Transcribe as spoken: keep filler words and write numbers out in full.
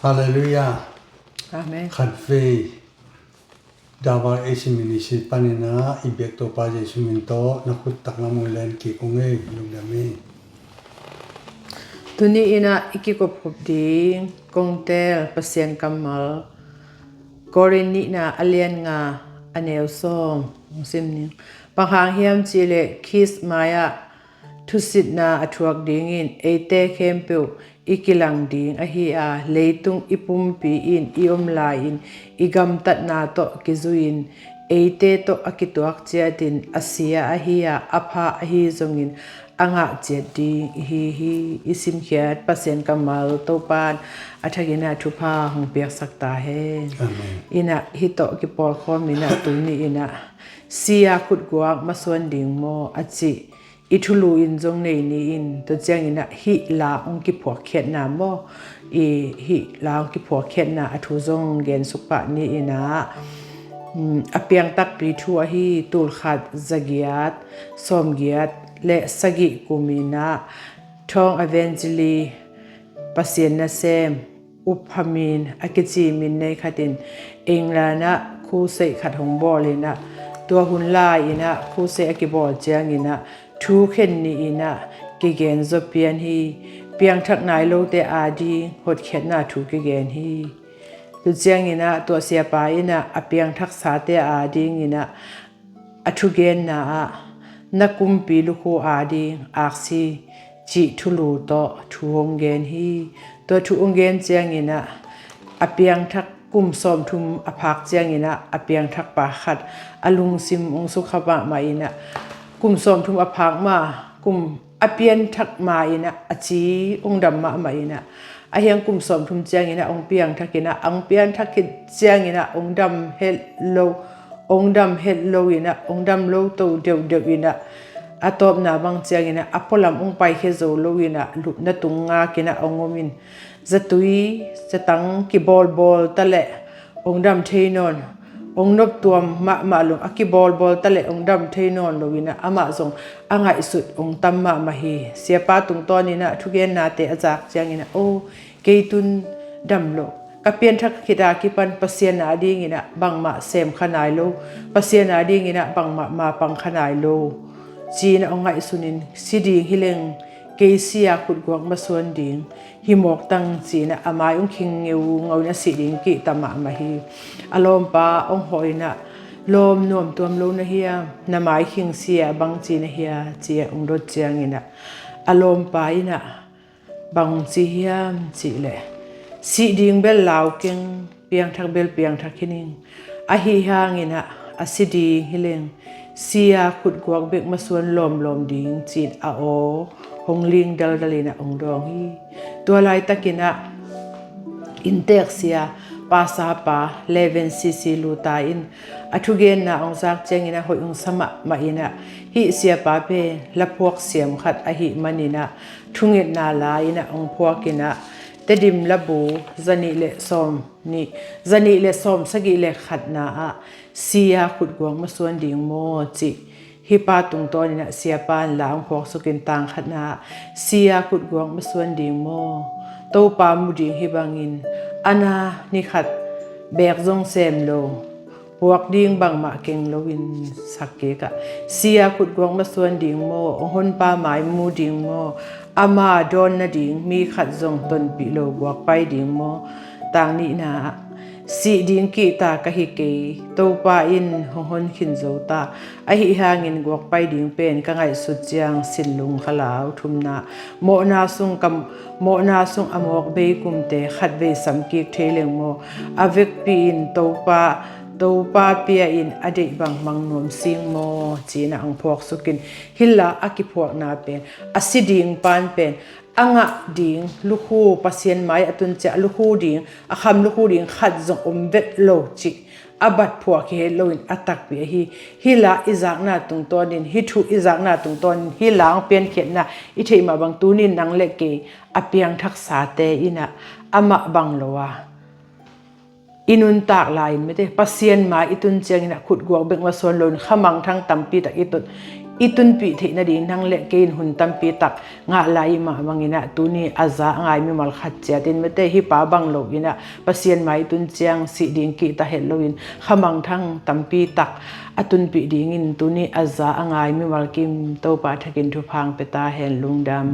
Halleluiah. Amen. Khatvei Dawai Asia Ministry panin ah i biak Topa Jesu min tawh na khut taklam ung len kik ung ei, lungdam ei. Tuni in ah i kikupkhup ding kongtel Pasian kammal Korin nihna a lian nga a neu sawm hong sim ning. Bang hang hiam cihleh Khrist mai-ah thusitna a thuak dingin eite khempeuh i kilang ding ahi a, leitung i pumpi in i om lai-in i gamtatna tawh kizui-in eite tawh a kituak ciatin a sia ahi a, a pha ahi zongin a ngah ciat ding ihi hi. I simkhiat Pasian kammal Topan a thakin ah thupha hong piaksak ta hen. Amen. In ah hih tawh kipawlkhawm in ah tuni in ah sia khutguak masuan ding maw a cih i thulu in zong nei ni in, tua ciangin ah hih la hong kiphuakkhiatna maw, i hih la hong kiphuakkhiatna a thu zong gensuk pah ni in ah, um, a piang takpi thu ahi tulkhat zagiat sawmgiat le sagih kum in ah Thawng Evangelist, Pasian nasem, Uphamin a kici min nei khat in England ah crusade khat hong bawl in ah, tua hun lai in ah crusade a kibawl ciangin ah thu khen ni in ah kigen zaw pian hi. Piangthak nai lote ading hotkhiatna thu kigen hi. Tu ciangin ah tua siapa in ah a piangthaksate ading in ah a thugenna ah na kumpi lukhu ading aksi cih thulu tawh thu hong gen hi. Tua thu hong gen ciangin ah a piangthak kum sawmthum a phak ciangin ah a piangthakpa khat a lungsim hong sukha mahmah in ah kum sawmthum a phak ma, kum a pianthak ma in ah a ci hong dam mahmah in ah, a hiang kum sawmthum ciangin ah hong piangthak in ah, hong pianthak khit ciangin ah hong dam het lo, hong dam het lo in ah, hong dam lo to deuhdeuh in ah, a tawpna bang ciangin ah a pualam hong paikhia zo lo in ah lupna tung ngak in ah hong om in, zatui zatang kibawlbawl ta leh hong dam thei nawn, hong noptuam mahmah lo, a kibawlbawl ta leh hong dam thei nawn lo in ah amah zong a ngaihsut hong tam mahmah hi. Siapa tungtawn in ah thugennate a zak ciangin ah, aw, kei tun dam lo, ka pianthak khit a kipan Pasian ading in ah bangmah sem kha nai lo, Pasian ading in ah bangmah mapang kha nai lo, ci-in ah hong ngaihsun in, si ding hi leng kei sia khutguak masuan ding hi mawk tang, ci-in ah a mai hong khing ngeungau in ah si ding kihta mahmah hi. A lawmpa hong hawh in ah, lawm nuamtuam lo na hiam, na mai khing sia bangci na hia, ci-a hong dot ciangin ah a lawmpa in ah bang hong ci hiam cihleh, si ding bel lau keng, piangthak bel piangthak hi ning. Ahi hangin ah a si ding hi leng sia khutguak bek masuan lawmlawm ding, ci-in a aw hong ling daldal in ah hong dawng hi. Tua laitakin ah inntek sia, pastor pa Reverend C C Luta in a thugenna hong zak ciangin ah hoih hong sa mahmah in ah, hih siapa pen laphuak siam khat ahih manin ah thungetna la in ah hong phuak in ah, Tedim labu zanih le sawm nih, zanih le sawm sagih le khatna ah sia khutguak masuan ding maw cih hih pa tungtawn in ah siapa in la hong phuaksuk in, tang khatna ah sia khutguak masuan ding maw, Topa mu ding hi bangin a na ni khat beek zong sem lo, puak ding bangmah keng loin sak kik ah, sia khutguak masuan ding maw, hong honpa mai mu ding maw, ama dawn nading mi khat zong tonpih lo guak pai ding maw, tang nihna ah si ding kihta ka hi kei, Topa in hong hon khin zo ta, ahi hangin guak pai ding pen ka ngaihsut ciang sinlung kha lau. Thumna, mawhna sung ka, mawhna sung a mawk bei kumte khatvei sam kik thei leng maw, a vekpi in Topa, Topa pia in a deih bang mang nuam sing maw, ci-in ah hong phuaksuk in, hih la a kiphuakna pen, a si ding pan pen a ngah ding lukhu, Pasian mai a tun ciang a lukhu ding, a kham lukhu ding khat zong om vet lo cih a bat phuak hi het loin a takpi ahi. Hih la i zakna tungtawnin, hih thu i zakna tungtawnin, hih la hong piankhiatna i theih mah bang tunin nang le kei a piangthaksate in ah amah bang lo a i nuntak lai-in mite, Pasian mai i tun ciangin ah khutguak bek masuan loin khamangthang tampi tak i tut, i tunpih theih nading nang le kei in hun tampi tak ngah lai i mah bangin ah, tuni a za a ngai mimal khat ciat in, mate, hih pa bang lo in ah Pasian mai i tun ciang sih ding kihta het loin khamangthang tampi tak a tunpih dingin tuni a za a ngai mimal kim Topa thakin thupha hong pia ta hen. Lungdam.